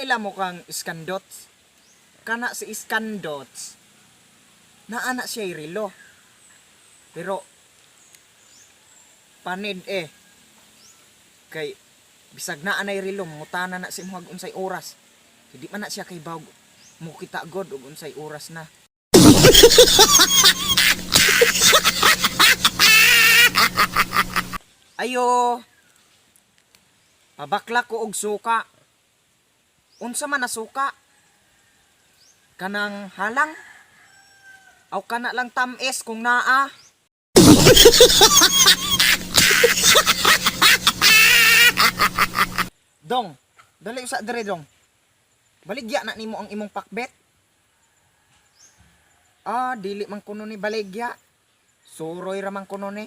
Kaila mo kang Iskandots. Kana si Iskandots. Naa na siya relo. Pero panid eh. Kay bisag naa nay relo, mangutana na si imong unsay oras. Hindi man na siya kay bawg mo kita god og unsay oras na. Ayo. Pabakla ko og suka. Unsa man na suka? Kanang halang? Aw kana lang tamis kung naa. Dong, dali usa dire, dong. Baligya na nimo ang imong pakbet. Ah, dili man kuno ni baligya. Suroy ra man kuno ni.